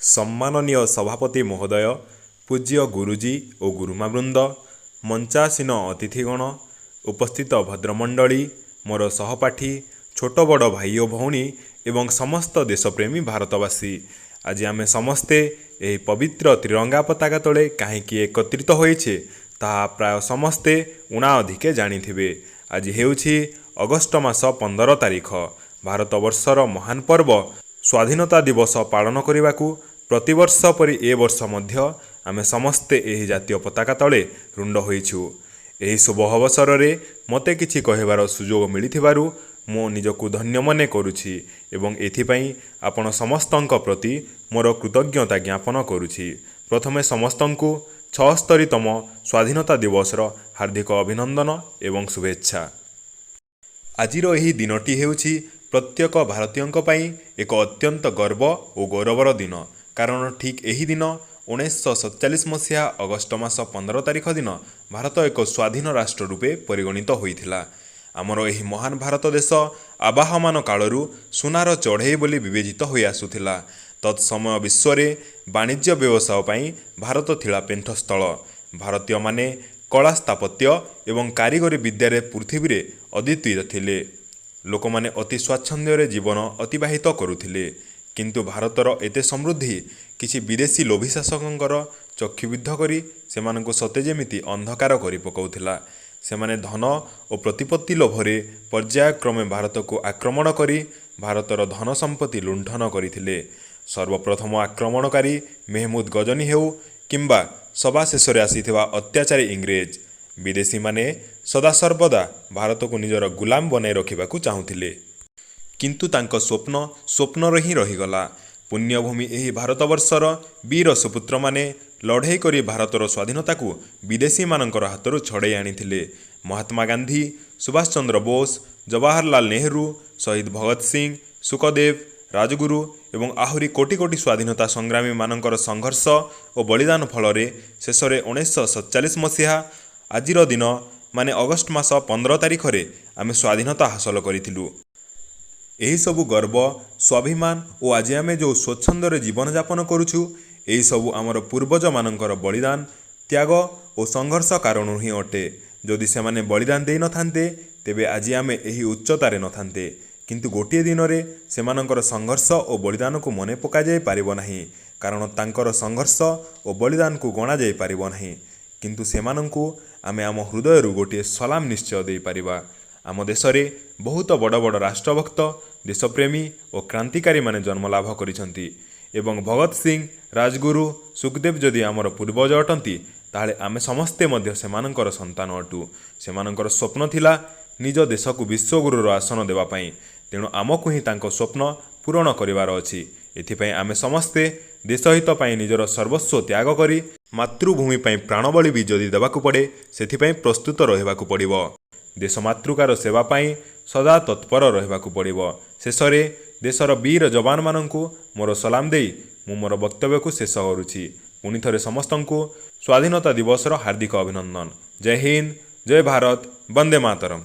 ସମ୍ମାନନୀୟ ସଭାପତି ମହୋଦୟ, ପୂଜ୍ୟ ଗୁରୁଜୀ ଓ ଗୁରୁମାବୃନ୍ଦ, ମଞ୍ଚାସୀନ ଅତିଥିଗଣ, ଉପସ୍ଥିତ ଭଦ୍ରମଣ୍ଡଳୀ, ମୋର ସହପାଠୀ, ଛୋଟ ବଡ଼ ଭାଇ ଓ ଭଉଣୀ ଏବଂ ସମସ୍ତ ଦେଶପ୍ରେମୀ ଭାରତବାସୀ, ଆଜି ଆମେ ସମସ୍ତେ ଏହି ପବିତ୍ର ତ୍ରିରଙ୍ଗା ପତାକା ତଳେ କାହିଁକି ଏକତ୍ରିତ ହୋଇଛେ, ତାହା ପ୍ରାୟ ସମସ୍ତେ ଊଣା ଅଧିକେ ଜାଣିଥିବେ। ଆଜି ହେଉଛି ଅଗଷ୍ଟ ମାସ 15 ତାରିଖ। ଭାରତବର୍ଷର ମହାନ ପର୍ବ ସ୍ୱାଧୀନତା ଦିବସ ପାଳନ କରିବାକୁ ପ୍ରତିବର୍ଷ ପରି ଏ ବର୍ଷ ମଧ୍ୟ ଆମେ ସମସ୍ତେ ଏହି ଜାତୀୟ ପତାକା ତଳେ ରୁଣ୍ଡ ହୋଇଛୁ। ଏହି ଶୁଭ ଅବସରରେ ମୋତେ କିଛି କହିବାର ସୁଯୋଗ ମିଳିଥିବାରୁ ମୁଁ ନିଜକୁ ଧନ୍ୟ ମନେ କରୁଛି ଏବଂ ଏଥିପାଇଁ ଆପଣ ସମସ୍ତଙ୍କ ପ୍ରତି ମୋର କୃତଜ୍ଞତା ଜ୍ଞାପନ କରୁଛି। ପ୍ରଥମେ ସମସ୍ତଙ୍କୁ 76ତମ ସ୍ୱାଧୀନତା ଦିବସର ହାର୍ଦ୍ଦିକ ଅଭିନନ୍ଦନ ଏବଂ ଶୁଭେଚ୍ଛା। ଆଜିର ଏହି ଦିନଟି ହେଉଛି ପ୍ରତ୍ୟେକ ଭାରତୀୟଙ୍କ ପାଇଁ ଏକ ଅତ୍ୟନ୍ତ ଗର୍ବ ଓ ଗୌରବର ଦିନ। କାରଣ ଠିକ୍ ଏହି ଦିନ 1947 ମସିହା ଅଗଷ୍ଟ ମାସ 15 ତାରିଖ ଦିନ ଭାରତ ଏକ ସ୍ୱାଧୀନ ରାଷ୍ଟ୍ର ରୂପେ ପରିଗଣିତ ହୋଇଥିଲା। ଆମର ଏହି ମହାନ ଭାରତ ଦେଶ ଆବାହମାନ କାଳରୁ ସୁନାର ଚଢ଼େଇ ବୋଲି ବିବେଚିତ ହୋଇ ଆସୁଥିଲା। ତତ୍ସମୟ ବିଶ୍ୱରେ ବାଣିଜ୍ୟ ବ୍ୟବସାୟ ପାଇଁ ଭାରତ ଥିଲା ପେଣ୍ଠସ୍ଥଳ। ଭାରତୀୟମାନେ କଳା, ସ୍ଥାପତ୍ୟ ଏବଂ କାରିଗରୀ ବିଦ୍ୟାରେ ପୃଥିବୀରେ ଅଦ୍ୱିତୀୟ ଥିଲେ। ଲୋକମାନେ ଅତି ସ୍ୱାଚ୍ଛନ୍ଦ୍ୟରେ ଜୀବନ ଅତିବାହିତ କରୁଥିଲେ। କିନ୍ତୁ ଭାରତର ଏତେ ସମୃଦ୍ଧି କିଛି ବିଦେଶୀ ଲୋଭୀ ଶାସକଙ୍କର ଚକ୍ଷୁବିଦ୍ଧ କରି ସେମାନଙ୍କୁ ସତେ ଯେମିତି ଅନ୍ଧକାର କରି ପକାଉଥିଲା। ସେମାନେ ଧନ ଓ ପ୍ରତିପତ୍ତି ଲୋଭରେ ପର୍ଯ୍ୟାୟକ୍ରମେ ଭାରତକୁ ଆକ୍ରମଣ କରି ଭାରତର ଧନ ସମ୍ପତ୍ତି ଲୁଣ୍ଠନ କରିଥିଲେ। ସର୍ବପ୍ରଥମ ଆକ୍ରମଣକାରୀ ମେହମୁଦ ଗଜନୀ ହେଉ କିମ୍ବା ସବା ଶେଷରେ ଆସିଥିବା ଅତ୍ୟାଚାରୀ ଇଂରେଜ, ବିଦେଶୀମାନେ ସଦାସର୍ବଦା ଭାରତକୁ ନିଜର ଗୁଲାମ ବନାଇ ରଖିବାକୁ ଚାହୁଁଥିଲେ। କିନ୍ତୁ ତାଙ୍କ ସ୍ୱପ୍ନ ସ୍ୱପ୍ନରେ ହିଁ ରହିଗଲା। ପୁଣ୍ୟଭୂମି ଏହି ଭାରତବର୍ଷର ବୀର ସୁପୁତ୍ରମାନେ ଲଢ଼େଇ କରି ଭାରତର ସ୍ୱାଧୀନତାକୁ ବିଦେଶୀମାନଙ୍କର ହାତରୁ ଛଡ଼େଇ ଆଣିଥିଲେ। ମହାତ୍ମା ଗାନ୍ଧୀ, ସୁଭାଷ ଚନ୍ଦ୍ର ବୋଷ, ଜବାହରଲାଲ ନେହେରୁ, ଶହୀଦ ଭଗତ ସିଂ, ସୁଖଦେବ, ରାଜଗୁରୁ ଏବଂ ଆହୁରି କୋଟି କୋଟି ସ୍ୱାଧୀନତା ସଂଗ୍ରାମୀମାନଙ୍କର ସଂଘର୍ଷ ଓ ବଳିଦାନ ଫଳରେ ଶେଷରେ 1947 ମସିହା ଆଜିର ଦିନ, ମାନେ ଅଗଷ୍ଟ ମାସ 15 ତାରିଖରେ ଆମେ ସ୍ୱାଧୀନତା ହାସଲ କରିଥିଲୁ। ଏହିସବୁ ଗର୍ବ, ସ୍ୱାଭିମାନ ଓ ଆଜି ଆମେ ଯେଉଁ ସ୍ୱଚ୍ଛନ୍ଦରେ ଜୀବନଯାପନ କରୁଛୁ, ଏହିସବୁ ଆମର ପୂର୍ବଜମାନଙ୍କର ବଳିଦାନ, ତ୍ୟାଗ ଓ ସଂଘର୍ଷ କାରଣରୁ ହିଁ ଅଟେ। ଯଦି ସେମାନେ ବଳିଦାନ ଦେଇନଥାନ୍ତେ, ତେବେ ଆଜି ଆମେ ଏହି ଉଚ୍ଚତାରେ ନଥାନ୍ତେ। କିନ୍ତୁ ଗୋଟିଏ ଦିନରେ ସେମାନଙ୍କର ସଂଘର୍ଷ ଓ ବଳିଦାନକୁ ମନେ ପକାଯାଇ ପାରିବ ନାହିଁ, କାରଣ ତାଙ୍କର ସଂଘର୍ଷ ଓ ବଳିଦାନକୁ ଗଣାଯାଇ ପାରିବ ନାହିଁ। କିନ୍ତୁ ସେମାନଙ୍କୁ ଆମେ ଆମ ହୃଦୟରୁ ଗୋଟିଏ ସଲାମ ନିଶ୍ଚୟ ଦେଇପାରିବା। ଆମ ଦେଶରେ ବହୁତ ବଡ଼ ବଡ଼ ରାଷ୍ଟ୍ରଭକ୍ତ, ଦେଶପ୍ରେମୀ ଓ କ୍ରାନ୍ତିକାରୀମାନେ ଜନ୍ମଲାଭ କରିଛନ୍ତି ଏବଂ ଭଗତ ସିଂ, ରାଜଗୁରୁ, ସୁଖଦେବ ଯଦି ଆମର ପୂର୍ବଜ ଅଟନ୍ତି, ତାହେଲେ ଆମେ ସମସ୍ତେ ମଧ୍ୟ ସେମାନଙ୍କର ସନ୍ତାନ ଅଟୁ। ସେମାନଙ୍କର ସ୍ୱପ୍ନ ଥିଲା ନିଜ ଦେଶକୁ ବିଶ୍ୱଗୁରୁର ଆସନ ଦେବା ପାଇଁ। ତେଣୁ ଆମକୁ ହିଁ ତାଙ୍କ ସ୍ୱପ୍ନ ପୂରଣ କରିବାର ଅଛି। ଏଥିପାଇଁ ଆମେ ସମସ୍ତେ ଦେଶହିତ ପାଇଁ ନିଜର ସର୍ବସ୍ୱ ତ୍ୟାଗ କରି ମାତୃଭୂମି ପାଇଁ ପ୍ରାଣବଳି ବି ଯଦି ଦେବାକୁ ପଡ଼େ, ସେଥିପାଇଁ ପ୍ରସ୍ତୁତ ରହିବାକୁ ପଡ଼ିବ। ଦେଶ ମାତୃକାର ସେବା ପାଇଁ ସଦା ତତ୍ପର ରହିବାକୁ ପଡ଼ିବ। ଶେଷରେ ଦେଶର ବୀର ଯବାନମାନଙ୍କୁ ମୋର ସଲାମ ଦେଇ ମୁଁ ମୋର ବକ୍ତବ୍ୟକୁ ଶେଷ କରୁଛି। ପୁଣି ଥରେ ସମସ୍ତଙ୍କୁ ସ୍ୱାଧୀନତା ଦିବସର ହାର୍ଦ୍ଦିକ ଅଭିନନ୍ଦନ। ଜୟ ହିନ୍ଦ, ଜୟ ଭାରତ, ବନ୍ଦେ ମାତରମ୍।